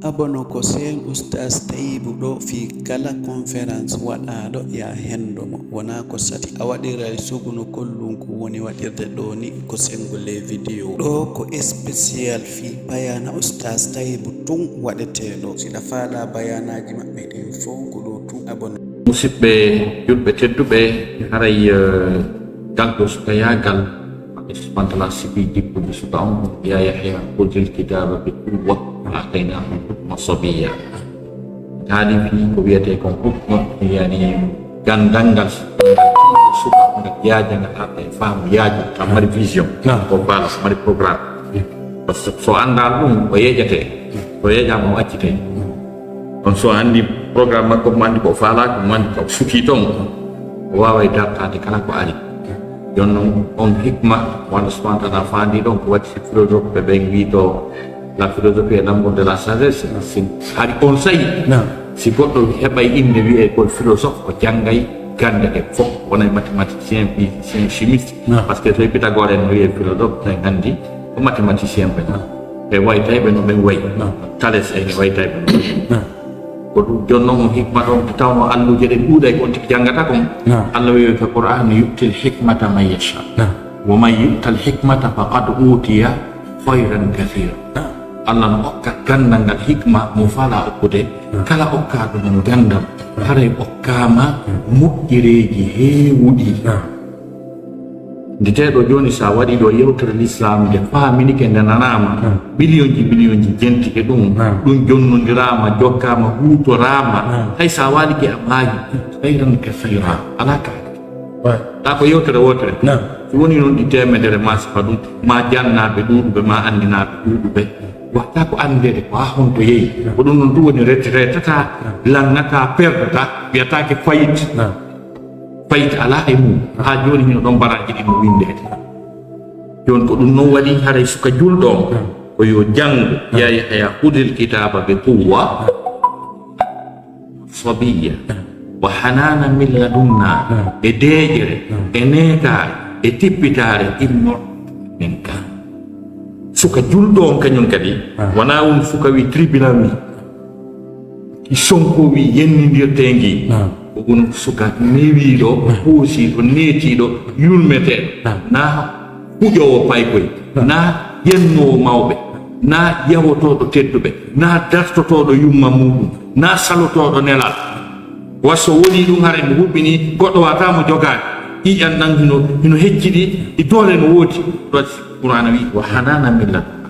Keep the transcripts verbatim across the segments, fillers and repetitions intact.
Abono ko seen Oustaz Tayibu ɗo fii kala conférence waɗaaɗo, yaa hendo mo. Wonaa ko sati a waɗiray sugu no kollunku woni waɗirde ɗoo ni, ko senngo les vidéos. Ɗoo ko spécial fii bayaana Oustaz Tayibu tun waɗetee ɗoo. Si ɗa faalaa bayaanaaji maɓɓe ɗin fow, ko ɗoo tun abono. Musidɓe julɓe tedduɓe, haray, eh, gal ɗoo sukayaagal, Allah subhanahu wa ta'ala sifi jikkude suka on, "Ya Yahya, khudhil kitaba bi quwwa, wa ataynahul hukma sabiyya." Haali fii ko wiyetee kon hukma, yani, gandal ngal suka on, ngal yaaja, ngal arda e faamu yaajo, ka mari vision, Naam. ko faala, ko mari programme. Par ce que so anndaali ɗum, o yeeƴete. So yeeƴaama, o accite. Kono so anndi programme makko, mo anndi ko faalaaka, mo anndi ko sutii toon, o waaway dartaade kala ko ari. Jooni noon, on hikma, mo Allah subhanahu wa ta'ala faandi ɗon, ko waɗi si philosophe ɓe ɓen wii to, la philosophie est l'amour de la sagesse, si hari on sayi, Naam. si goɗɗo heɓay innde wiyee ko philosophe, o janngay gannde ɗe fof, wonay mathématicien, physicien, chimiste, Naam. par ce que so Pythagore en wiyee philosophe, en anndi ko mathématicien ɓe. Naam. Ɓe waytay ɓe no ɓen wayi. Naam. Thalès en e waytay ɓe no ɓen wayi. Naam. Ko ɗum jonno on hikma ɗon, nde tawnoo alluuje ɗen ɗuuɗay, ko on tigi janngata kon. Naam. Allah wi'i ka Qur'aan, "Yu'til hikmata man yasha." Naam. "Wa man yu'tal hikmata faqad utiya khayran kathira." Naam. Allah no okka ganndal ngal hikma mo faalaa okkude. Naam. Kala okkaaɗo mo ganndal, Naam. haray okkaama Naam. moƴƴereeji heewuɗi. Naam. Nde tee ɗoo jooni, so a waɗii ɗoo yewtere Lislaam, nde faaminike, nde nanaama, Hmm. biliyonji, biliyonji jenti e ɗum, Hmm. ɗum jonnondiraama, jokkaama, huutoraama, Hmm. hay so a waalike a maayi, khayran kasiira, alaa ka. Waay. Taa ko yewtere wootere. Hmm. So wonii noon ɗi teemedere, maa saba ɗum, maa jannaaɓe ɗuuɗuɓe, maa anndinaaɓe ɗuuɗuɓe, waɗtaa ko anndeede ko haa honto yehi. Hmm. Ko ɗum ɗoon ɗum woni retraite, retraite, Hmm. lannataa, perdataa, wiyataake faillite. Hmm. Faillite alaa e mum. Haa jooni hino ɗon baraaji ɗin no winndeede. Jooni ko ɗum non waɗi haray suka julɗo on, ko yo janngu, yaa Yahya, khudhil kitaba bi quwwa, sabiyya, wa hananan min ladunna, e deeƴere, e neetaare, e tippitaare immorɗo min ka. Suka julɗo on kañum kadi, wonaa won suka wi tribunal wi. Sonko wi yennindirtee ngi. Naam. Ko ɗum suka newiiɗo, Naam. puusiiɗo, neetiiɗo, yurmeteeɗo. Naam. Naa huƴoowo paykoy, Naam. naa yennoowo mawɓe, naa yawotooɗo tedduɓe, naa dartotooɗo yumma muuɗum, naa salotooɗo nelal. Wa so wonii ɗum haray mo huɓɓinii, goɗɗo waawataa mo jogaade. Ƴiiƴan ɗan hino, hino hecciɗi, e doole no woodi. Ɗum Qur'aana wi'i, "Wa hananan min ladunna."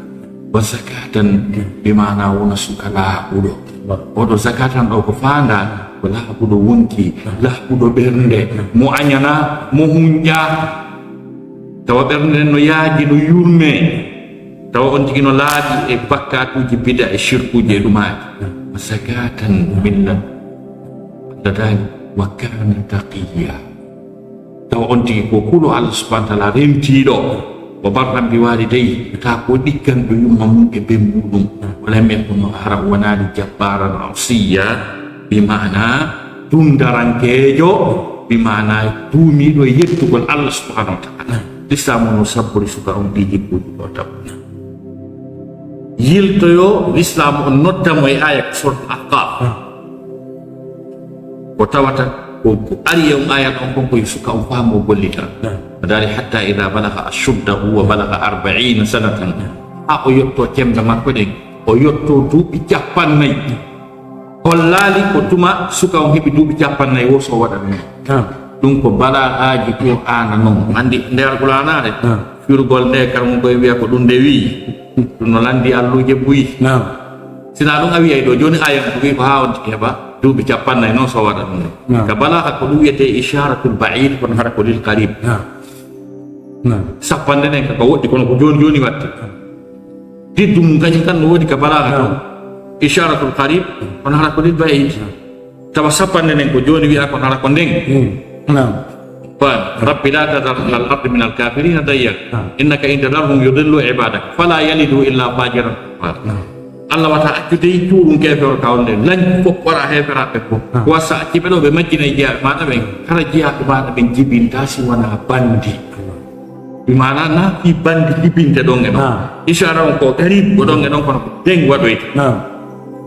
Wa zakatan, bi maana wona suka laaɓuɗo. Oɗo zakatan ɗo ko faandaa, ko laaɓuɗo wonki, laaɓuɗo ɓernde, mo añanaa, mo hunƴaa. Tawa ɓernde nden no yaaji, no yurmee. Tawa on tigi no laaɓi e bakkaatuuji, bida e shirkuuji e ɗumaaji. Wa zakatan min ladunna. Wa kana taqiyya. Tawa on tigi ko kulo Allah subhanahu wa ta'ala, rentiiɗo, wa barran bi walidayhi, taa ko ɗigganɗo yumma mum e ben muɗum, wala men kono hara wonani jabbaran asiyya, bi maana tundarankeejo, bi maana tuumiiɗo e yettugol Allah subhanahu wa ta'ala. Lislaamu no sabbori suka on ɗi jikkuuji ɗo taw. Yiltoyo Lislaamu on nodda mo e aya ko suratul Ahqaf. Ko tawata ko, ko ari e on ayat on kon, ko yo suka on faamu o gollita. Naam. A daari, "Hatta idha balagha ashuddahu wa balagha arba'ina sanatan." Haa o yotto cembe makko ɗen, o yotto duuɓi cappannayi. Hollaali ko tuma suka on heɓi duuɓi cappannayi wo so waɗa ɗum. Naam. Ɗum ko balaagaaji Qur'aana non. Anndi nder Qur'aanaare, Naam. firugol nde, karamu koye wiya ko ɗum nde wi'i. Ɗum no lanndi alluuje buy. Naam. Sinaa ɗum a wi'ay ɗo jooni, aya ko wi'i ko haa on tigi heɓa duuɓi cappannayi, non so waɗa ɗum. Naam. Ka balaaga ko ɗum wiyetee isharatul ba'id, kono hara ko lil qarib. Naam. Naam. Sappanɗe ɗen ka ko woɗɗi, kono ko jooni jooni waɗte. Diddu mum kañum tan no woodi ka balaaga Naam. ton. Isharatul qarib, kono hara ko lil ba'id. Naam. Tawa sappanɗe ɗen ko jooni wi'a, kono hara ko nden. Hmm. Naam. Fa, "Rabbi la tadar alal ardi minal kafirina dayyara. Naam. Innaka in tadarhum yudillu ibadaka. Fala yalidu illa fajiran kafara." Naam. Allah wata accu dey cuuɗum keefeero ka on nden. Lañ fof wara heeferaaɓe fof. Naam. Ko wasa acci ɓe ɗo ɓe majjina e jeyaaɓe maaɗa ɓen. Hara jeyaaɓe maaɗa ɓen jibinta si wonaa bandi. Bi maana na fii bandi jibinte ɗon e ɗon. Naam. Ishaara on ko garib ko ɗon e ɗon kono ko nden waɗoyta. Naam.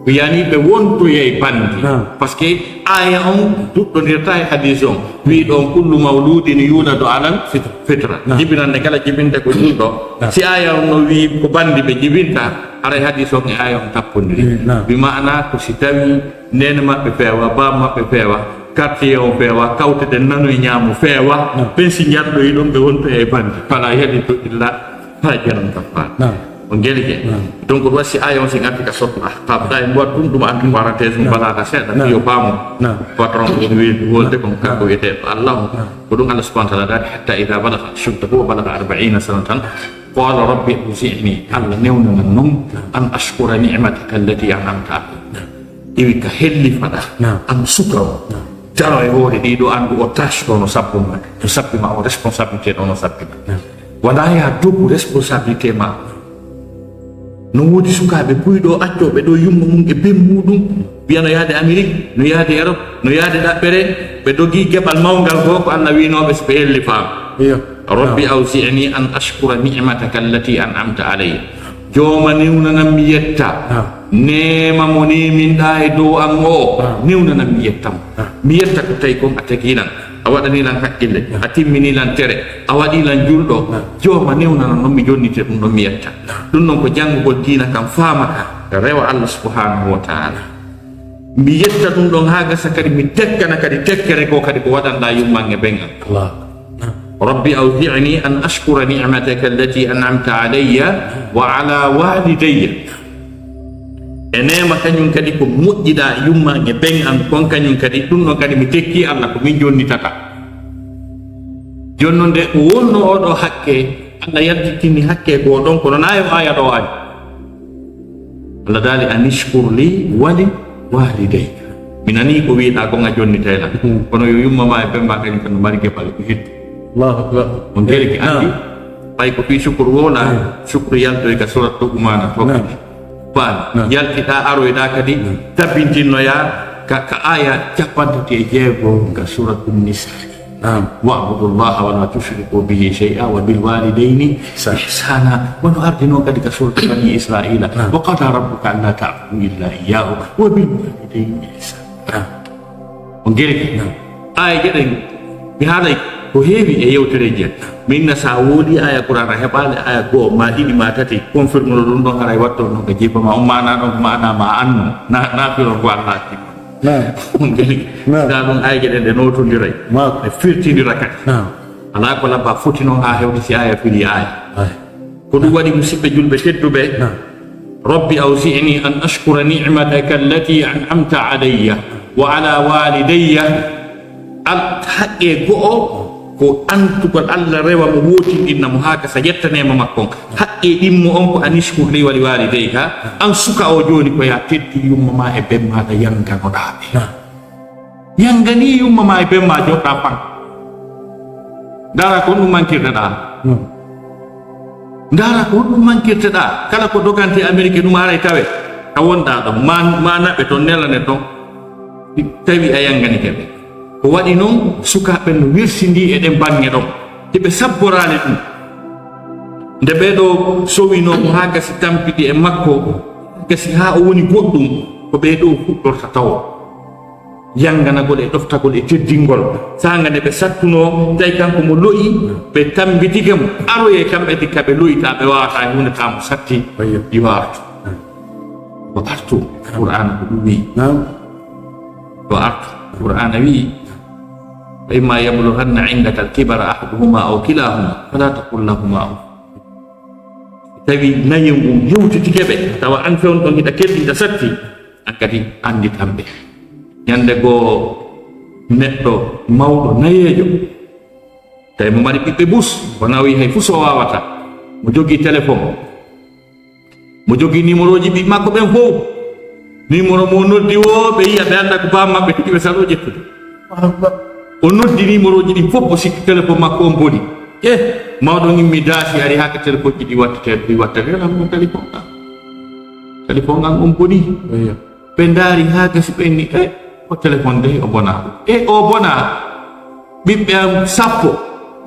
Ko yani ɓe wontoyay bandi. Naam. Parce que aya on duɗɗondirta e hadis on. Wi ɗon, "Kullu mawludin yuladu alal fitra." Naam. Jibinande kala jibinte ko julɗo. Naam. Si aya on no wi ko bandi ɓe jibinta, haray hadis on e aya on tappondiri. Mm, naam. Bi maana ko si tawi nene maɓɓe feewa, baaba maɓɓe feewa, quartier on feewa, kawteten nano e ñaamo feewa, Naam. ɓen si njarɗoyi ɗon ɓe wontoyay bandi. Fala yalidu illa fajiran kaffara. Naam. On gelike. Naam. Donc, ɗum wasi aya on si ngarti ka sortu Ahqaf. Ɗa e mbowa ɗum, ɗum anndi parenthèse, Naam. Balaga seeɗa, Naam. Yo faamu. Naam. Patron ko woni wiyde wolde kon, kanko Naam. Wiyete Allah on. Naam. Ko ɗum Allah subhanahu wa ta'ala daali, "Hatta idha balagha ashuddahu wa balagha arba'ina sanatan, qala rabbi awzi'ni," Allah newnanan non, Naam. "An ashkura ni'mataka allati an'amta alayya." Naam. Iwi ka hellifaɗa, Naam. An suka o. Naam. Jaro e hoore ɗiɗo, anndu o tâche ɗo no sabbo ma, no sabbi ma, o responsabilité ɗo no sabbi ma. Naam. Wala ya dogu responsabilité ma. No woodi sukaaɓe buy ɗo accooɓe ɗo yumma mum e ben muɗum. Wiya no yaade Amérique, no yaade Europe, no yaade ɗaɓɓere, ɓe dogi geɓal mawngal goo ko Allah wiinooɓe si ɓe hellifaama. Iyo. Rabbi Naam. Awzi'ni an ashkura ni'mataka allati an'amta alayya. Jooma newnanan mi yetta. Naam. Neema mo neeminɗaa e dow an o, Naam. Newnanan mi yetta mo. Naam. Mi yetta ko tawi kon a tagi lan, a waɗani lan haqqille, Naam. A timmini lan tere, a waɗi lan julɗo. Naam. Jooma newnanan non mi jonnite ɗum ɗon mi yetta. Naam. Ɗum ɗon ko janngugol diina kan faama ka, rewa Allah subhanahu wa ta'ala. Mi yetta ɗum ɗon haa gasa kadi mi tekkana kadi tekkere ko kadi ko waɗanɗaa yumman e ben an. Allah. Naam. Rabbi awzi'ni an ashkura ni'mataka allati an'amta alayya wa ala walidayya. E neema kañum kadi ko moƴƴiɗaa yumma e ben an kon kañum kadi, ɗum ɗon kadi mi tekki Allah ko min jonnitata. Jooni non nde ko wonno oɗo hakke, Allah yaltitini hakke ko ɗon, kono na yo aya ɗo ari. Allah daali, "An ishkur li wali walidayka." Mi nani ko wiɗa kon a jonnitay lan. Hmm. Kono yo yumma ma e ben ma kañum kan no mari geɓal ko hettu. Allahu akbar. On gari ki Naam. Andi. Ɓay ko fii sukuru wona, Hmm. Sukuru yaltoy ka surat Luqmana to Naam. Kadi. Faami. Naam. Yaltiɗa aroyɗa kadi Naam. Tabbintinnoya ka, ka aya capanɗe tati e jeego ka surat Nisa. Naam. "Wa'budu Allaha wa la tushriku bihi shay'a wa bil walidayni Ihsan. Ihsana." Wano ardi non kadi ka surat Bani Israila. Naam. "Wa qada rabbuka alla ta'budu illa iyyahu wa bil walidayni ihsana." Naam. On gari ki? Naam. Aya geɗen, mi haalay ko heewi e yewtereeji en. Min na sa woodi aya Qur'an a heɓaali aya goo ma ɗiɗi ma tati, confirme no ɗum ɗon haray watto non ka jiba ma, on maana ɗon ko maana ma anno, na, na firo ko Allah timma. Naam. On gari ki? Naam. Sa ɗum aya geɗen ɗe nootondiray. Naam. Ɗe firtindira kadi. Naam. Alaa ko labba foti non haa hewti si aya firi aya. Ay. Ko ɗum waɗi, musidɓe julɓe tedduɓe, Naam. "Rabbi awzi'ni an ashkura ni'mataka allati an'amta alayya wa ala walidayya." Al-, haqqe go'o ko antugol Allah rewa mo, wootinɗinna mo haa gasa, yettaneema makko on. Haqqe ɗimmo on ko an ishkur li wa li walidayka, an suka o jooni ko ya teddi yumma ma e ben maaɗa yanganoɗaa ɓe. Naam. Yangani yumma ma e ben ma joɗɗa fan. Ndara ko honɗum mankirteɗaa. Hmm. Ndara ko honɗum mankirteɗaa. Kala ko dogante Amerique ɗum haray tawe. Ka wonɗaa ɗon. Ma, ma naɓe ton, nelane ton. Tawi a yanganike ɓe. Ko waɗi non sukaaɓe no wirsindi e ɗen baŋŋe ɗon. Hiɓe sabboraali ɗum. Nde ɓee ɗoo sowinoo mo haa gasi tampiti e makko, gasi haa o woni goɗɗum, ko ɓee ɗoo fuɗɗorta tawo. Yanganagol e ɗoftagol e teddingol. Saanga nde ɓe sattunoo, tawi kanko mo lo'i, ɓe tambitike mo. Aroyee kamɓe ɗi ka ɓe lo'itaa, ɓe waawataa e huunde taa mo satti, Ayyo. Yo artu. Ko artu. Qur'aana ko ɗum wi'i. Naam. Ko artu. Qur'aana wi'i, "Fa imma yablughanna indaka al-kibara ahaduhuma aw kilahuma, fala taqul lahuma uff." Tawi nayon on hewtitike ɓe, tawa an fewndo ɗon hiɗa kelɗi, hiɗa satti, an kadi annditan ɓe. Ñande goo neɗɗo mawɗo nayeejo, tawi mo mari ɓiɓɓe bus, o nawi hay fuu so o waawata, mo jogii téléphone, mo jogii numéroji ɓiɓɓe makko ɓen fof. Numéro mo noddi o, ɓe yiya, ɓe annda ko baa maɓɓe tigi, ɓe salo ƴettude. O noddi numéroji ɗin fof, o sikki téléphone makko on boni. Eh, mawɗo on immi daasi, ari haa ka téléphone ji ɗi wattete, ɗi wattete, lan mo téléphone an. Téléphone an on boni. Eyo. Ɓe ndaari haa gasi, ɓe inni, "Eh, o téléphone de, o bonaa. Eh, o bonaa." Ɓiɓɓe am sappo,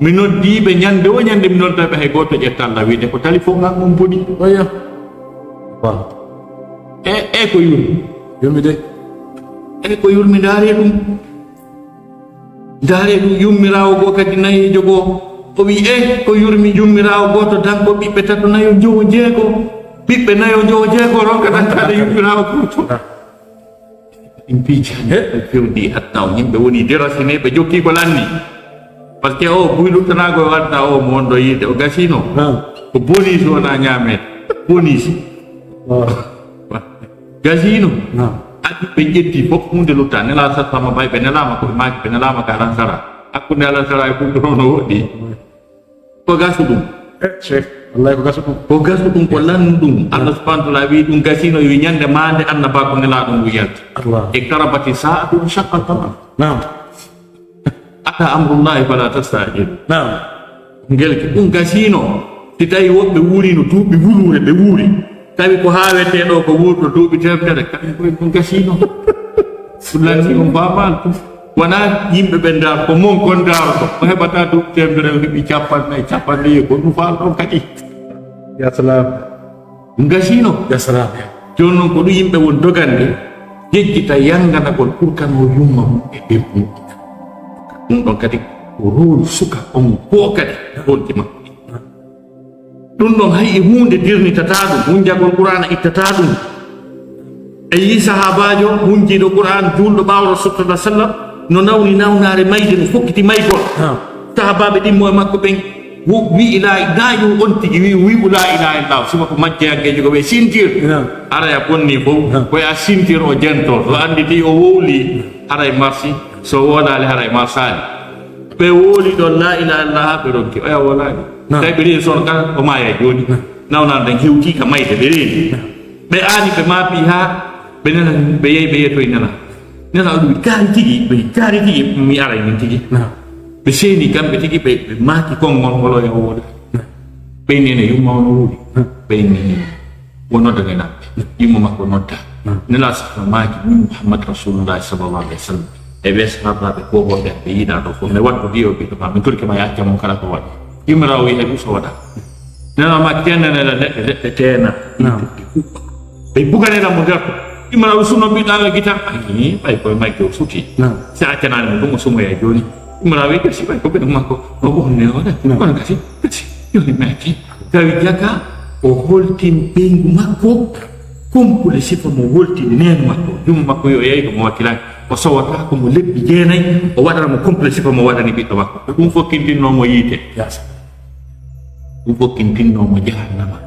mi noddiiɓe ñande o ñande, mi noddaɓe, hay gooto ƴetta Allah, wiide ko téléphone an on boni. Oya. Waaw. E, e ko yurmi. Yurmi de. E ko yurmi, ndaaree ɗum. Ndaaree ɗum, yummiraawo goo kadi nayeejo goo. O wi'i, e ko yurmi, yummiraawo gooto danko ɓiɓɓe tato nayo njowo jeego. Ɓiɓɓe nayo njowo jeego ronka dankaade yummiraawo gooto. Ɗin piiji hannde, he, ɓe fewndi adna o, yimɓe woni déracine, ɓe jokki ko lanni. Parce que o buy luttanaago e adna o mo wonɗo yiide, o gasino. Naam. Ko bonus wona ñaameede. Bonus. Waaw. Gasino. Naam. Adi ɓe ƴetti fof, huunde lutta. Nela sattama bay, ɓe nelaama ko ɓe maaki, ɓe nelaama ka alansara. Hakkunde alansara e ɓurɗo no woɗɗi. Ko gasu ɗum. Eh, Cheikh, wallahi ko gasu ɗum. Ko gasu ɗum, ko lannu ɗum. Allah subhanahu wa ta'ala wi ɗum gasino, wi ñande maande annabaaku nelaaɗo ngu yalti. Allah. Iqtarabati sa'atu wa shaqqa al-qamar. Naam. Ata amrullahi fala tasta'jil. Naam. Ngel ki ɗum gasino. Si tawi woɓɓe wuurino duuɓi wuluure ɓe wuuri. Tawi ko haawetee ɗo ko wuurɗo duuɓi teemedere, kañum koye ɗum gasino. Ɗum lanni on faamaali. Wonaa yimɓe ɓe ndaar, ko mon kon ndaarto. Ko heɓata duuɓi teemedere, o heɓi capanɗe nayi, capanɗe ɗiɗi, ko ɗum faal ɗon kadi. Ya salaam. Ɗum gasino. Ya salaam. Jooni noon ko ɗum yimɓe won dogande, jejjita yannganagol pour kano yumma mum e ɓe mum. Ɗum ɗon kadi ko rôle suka on goo kadi, rôle ji makko ɗi. Ɗum ɗon hay e huunde dirnitataa ɗum, hunjagol Qur'aana ittataa ɗum. E yii sahaabaajo hunjiiɗo Qur'aan, juulɗo ɓaawo Rasuul sallallahu alaihi wasallam, no nawni nawnaare mayde, no fokkiti maygol. Naam. Sahaabaaɓe ɗimmo e makko ɓen, wo-, wi'i laa, naa yo on tigi wi'u, wi'u laa ilaaha illallaah, sifa ko majjeyankeejo ko ɓe sintir. Naam. Haray a bonni fof, naam, ko a sintir o jento, so annditi o wowli, haray marsi, so wowlaali, haray marsaali. Ɓe wowli ɗon laa ilaaha illallaah, ɓe ronki, oya wowlaali. Naam. Tawi ɓe reeni sono kala, o maaya jooni. Naam. Nawnaare nden hewti ka mayde, ɓe reeni. Naam. Ɓe aani, ɓe maapi haa ɓe nana, ɓe yehi, ɓe yetoyi nana. Nana o ɗum kaari tigi, ɓe kaari tigi, mi aray min tigi. Naam. Ɓe seeni kamɓe tigi, ɓe, ɓe maaki konngol ngol, oya wowla. Naam. Ɓe inni ene yumma ono wuuri. Naam. Ɓe inni wo nodda nde namɓe. Yumma makko nodda. Naam. Nela sa maaki min Muhammad Rasulullah sallallahu alaihi wasallam. E ɓe sahaabaaɓe ko wonɓe ɓe yiɗaa ɗo fof. Mi wattu ɗi o ɓiɗɗo ma, mi torike ma, yacca mon kala ko waɗi. Yummiraawo wi'i, hay ɗum so waɗa. Nela ma tenanela neɗɗo, neɗɗo teena. Naam. Ɓe buganela mo nder ko. Yummiraawo sunno ɓiɗɗo amen gita. Ani, ɓay koye majje o suti. Naam. Si a accanaani mo ɗum, o sumoya jooni. Yummiraawo wi'i, gasi ɓay ko ɓe makko. O ɓonne o de. Naam. Kono gasi, gasi. Jooni mi acci. Tawi jaka, o holtin ɓeyngu makko. Kumpule sifa mo holtin neen makko. Jumo makko yo yeey ko mo wakkilani. O sowata ko mo lebbi jeenayi, o waɗana mo complet sifa mo waɗani ɓiɗɗo makko. Ko ɗum fof kintinno mo yiite. Yasa. Ɗum fof kintinno mo jahannama.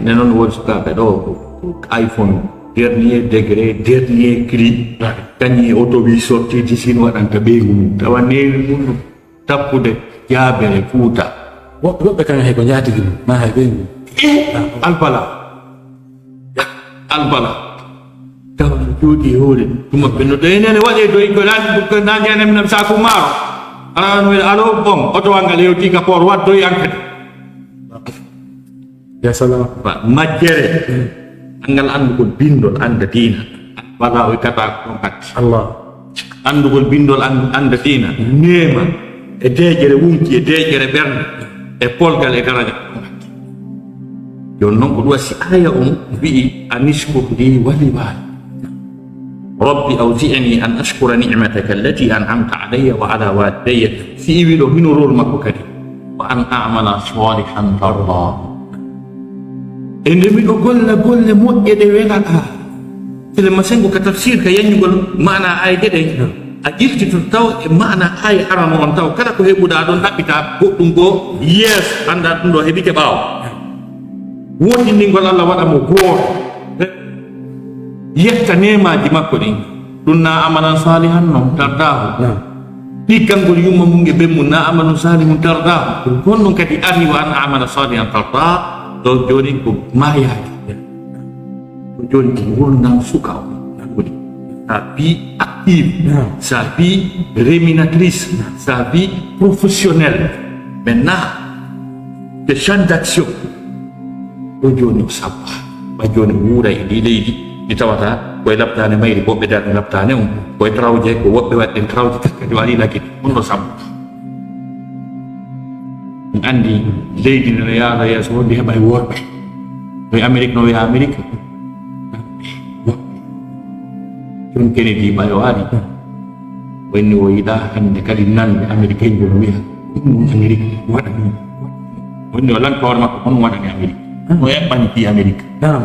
Nde noon woni sukaaɓe ɗo, ko iPhone, dernier degré, dernier cri. Kañum e auto wi sorti di sin waɗanta ɓeygu mum. Tawa neewi mum ɗum. Tappude jaabere Fuuta. Woɓɓe, woɓɓe kam hay ko njaatigi mum, ma hay ɓeygu. E albala. Albala. Tawa no jooɗi e hoore. Tuma ɓe no ɗo enene waɗe doy ko nani, ko nani enen minen saku maaro. Ala no wiɗa alo, bon, oto wanga lewti ka por waddoy an kadi. Ya salam. Ba, majjere. Anngal anndugol binndol annda diina. Wala o wikkata ko ɗon hatti. Allah. Anndugol binndol an-, annda diina. Neema. E deeƴere wunki, e deeƴere ɓernde. E polgal, e daraja. Jooni noon ko ɗum wasi aya on wi'i, "Anishkur li wali wali." "Rabbi awzi'ni an ashkura ni'mataka allati an'amta alayya wa ala walidayya." Si iwi ɗo hino rol makko kadi. "Wa an a'mala salihan tarda." E nde miɗo golla golle moƴƴe ɗe welaɗa. Sele masengo ka tafsir ka yañugol maana ayde ɗen. A ƴiltito taw e maana ay arano on taw kala ko heɓuɗa ɗon ɗaɓɓita goɗɗum goo. Yes, anda ɗum ɗo heɓike ɓaawo. Wondinɗingol Allah waɗa mo gooto. Yetta neemaaji makko ɗin. Ɗum na amalan salihan non tardaahu. Naam. Ɗiggangol yumma mum e ben mum na amalun salihun tardaahu. Ɗum kon ɗum kadi ari wa an amala salihan tardaa. Ɗo jooni ko maayaaki. Ko jooni ko wonnan suka o. Woni sa vie active. Naam. Sa vie rémunératrice. Naam. Sa vie professionnelle. Maintenant, le champ d'action. Ɗo jooni o sabba. Ɓay jooni o wuura e ndi leydi ndi tawata koye labtaane mayri, woɓɓe darni labtaane on, koye trawje, ko woɓɓe waɗi ɗen trawje, kadi o ari lagge. On ɗo sabba. En anndi leydi ndi no yaara yeeso, ndi heɓa e worɓe. Koye Amérique no wiya Amérique. Woɓɓe. John Kennedy ɓay o ari. Wonni o yiɗa hannde kadi nande Américain jo no wiya. Ɗum ɗum Amérique waɗani. Wonni o lanto hoore makko kono waɗani Amérique. No eɓɓani fii Amérique. Naam.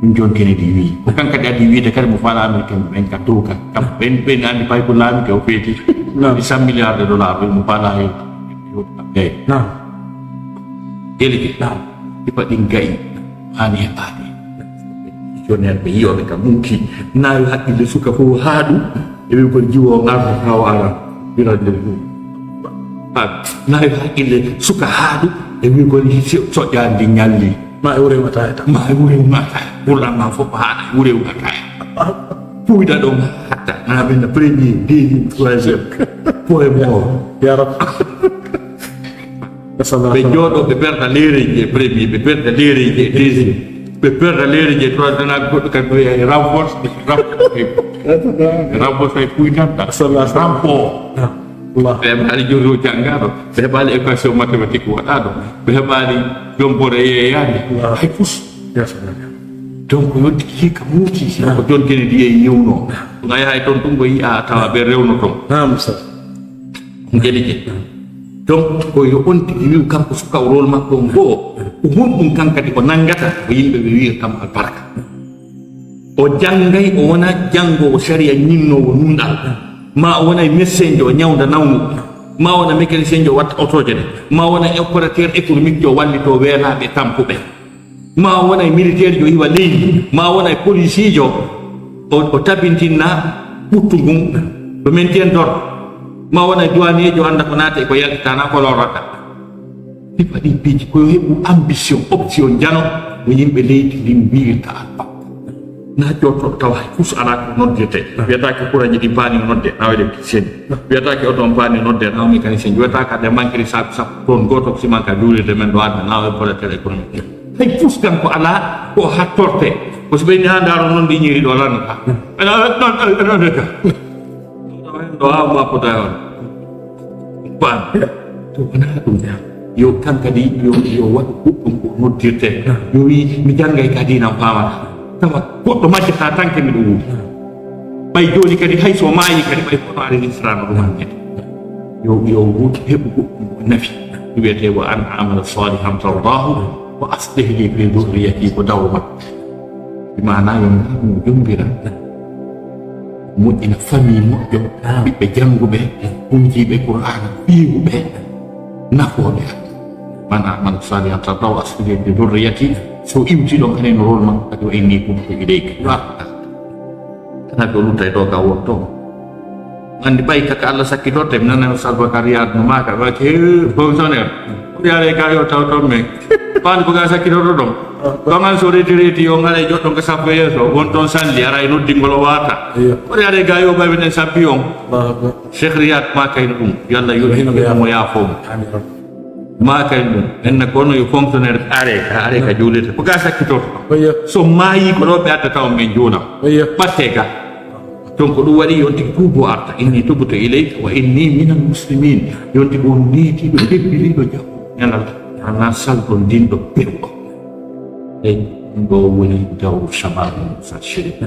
Ɗum John Kennedy wii. Ko kan kadi addi wiide kadi mo faala Américain ɓen ka dow kan. Kam ɓen ɓen andi pay ko laami ke o feeti. Naam. Ɗi cent milliards de dollars ɓen mo faala he. Eyi. Naam. Délégué. Naam. Sifa ɗin ga'i. Haani heɓaade. Missionnaire ɓe yi'oɓe ka munki. Naawi haqqille suka fof haaɗu. E wi ko jiwo ngarta taw ara. Wirande ɗum. Ha, naawi haqqille suka haaɗu. E wi ko soƴƴaandi ñalli. Ma e wure wata eta. Ma e wure wata. Ɓurɗan ma fof ko haɗa e wure wata. Puyda ɗon hatta. Na ɓenna premier, deuxième, troisième. Point mort. Ya Rab. Ɓe jooɗo, ɓe perda leereji e premier, ɓe perda leereji e deuxième, ɓe perda leereji e troisième, goɗɗo kadi no wiya renforce, renforce, renforce e puytanta. Renfort. Allah. Ɓe heɓaali jooɗo janngaɗo, ɓe heɓaali équation mathématique waɗaɗo, ɓe heɓaali jombore yeeyaande. Allah. Hay fus. Ya salaam. Donc, yonti kii ka muuti, sina ko John Kennedy e yiwno. Nga yahay toon tun ko yi'a tawa ɓe rewno toon. Naam, sir. Ngeli je. Donc, ko yo on tigi wi'u kanko suka o rôle makko on goo. Ko honɗum kan kadi o nanngata ko yimɓe ɓe wi'irta mo albarka. O janngay, o wona janngoowo sariya ñinnoowo nunɗal. Ma o wona e médecin jo o ñawnda nawnu. Ma o wona mécanicien jo o watta otooje ɗe. Ma o wona e opérateur économique jo o wallitoo weelaaɓe e tampuɓe. Ma o wona e militaire jo iwa leydi, ma o wona e policier jo, o, o tabintinna ɓuttu ngun, ɗo maintien d'ordre. Ma o wona e douanier jo annda ko naata e ko yaltitana ko lorrata. Sifa ɗin piiji ko yo heɓu ambition, option jano, no yimɓe leydi ndin mbiyirta albarka. Na jotto tawa hay fus ala ko noddirte. Wiyata ke kuraji ɗi paani o nodde, na wede seni. Wiyata ke oto on paani o nodde, na o mécanicien. Wiyata ka ɗe mankiri saaku sappo ton goto ko siman ka juulirde men ɗo adda, na o opérateur économique. Hay fus kanko alaa ko hattorte. Ko so ɓeyni haa ndaaro noon ɗi ñiiri ɗo lanno ka. Aɗa, aɗa, aɗa, aɗa, aɗa, ka. Ɗo haa ma fota on. Baan. To wonaa ɗum. Yo kan kadi, yo, yo waɗu goɗɗum ko noddirte. Yo wi, mi janngay ka diina faamata. Tawa goɗɗo majjata tan ke miɗo wuuri. Ɓay jooni kadi hay so maayi kadi ɓay kono ari nisrano ɗum hannde. Yo, yo wut heɓu goɗɗum ko nafi. Ɗum wiyetee wa an amala salihan tardahu wa aslih li fi dhurriyati ko dawro makko. Bi maana yo ngam mo jombira. Moƴƴina famille moƴƴo, ɓiɓɓe jannguɓe, hunjiiɓe Qur'aana, fiiwuɓe, nafooɓe. Man amala salihan tardahu wa aslih li fi dhurriyati. So iwti ɗon kadi no rôle makko kadi wa inni tubtu ilayka. Yo arta. Kana ko luttay ɗo ka wonto. Andi ɓay kaka Allah sakkitorte, mi nana Ustaz Bakar Riyad no maaka, ɓay ke fonctionnaire. Ko yare ka yo taw ton men. Ɓan ko ga sakkitorto ɗon. Ɗon an so retireti yo ngare joɗɗon ko sappo yeeso, won ton salli, ara e noddingol o waata. Iyo. Ko yare ga yo ɓay men en sabbi on. Allahu Akbar. Cheikh Riyad maaka en ɗum, yo Allah yoɓi mo yaafo mo. Amin. Maaka en ɗum, en na kono yo fonctionnaire are, are ka juulirta. Ko ga sakkitorto. Iyo. So maayi ko ɗo ɓe addata on men juula. Iyo. Ɓatte ga. Donc ko ɗum waɗi yonti tuubo arta. Inni tubtu ilayka wa inni minal muslimin. Yonti ko on neetiiɗo, hebbiriiɗo jaɓo. Ñalal, ana salto dinɗo pewɗo. Eyi, ɗum ɗo woni dawru shabab Moussa Chérif.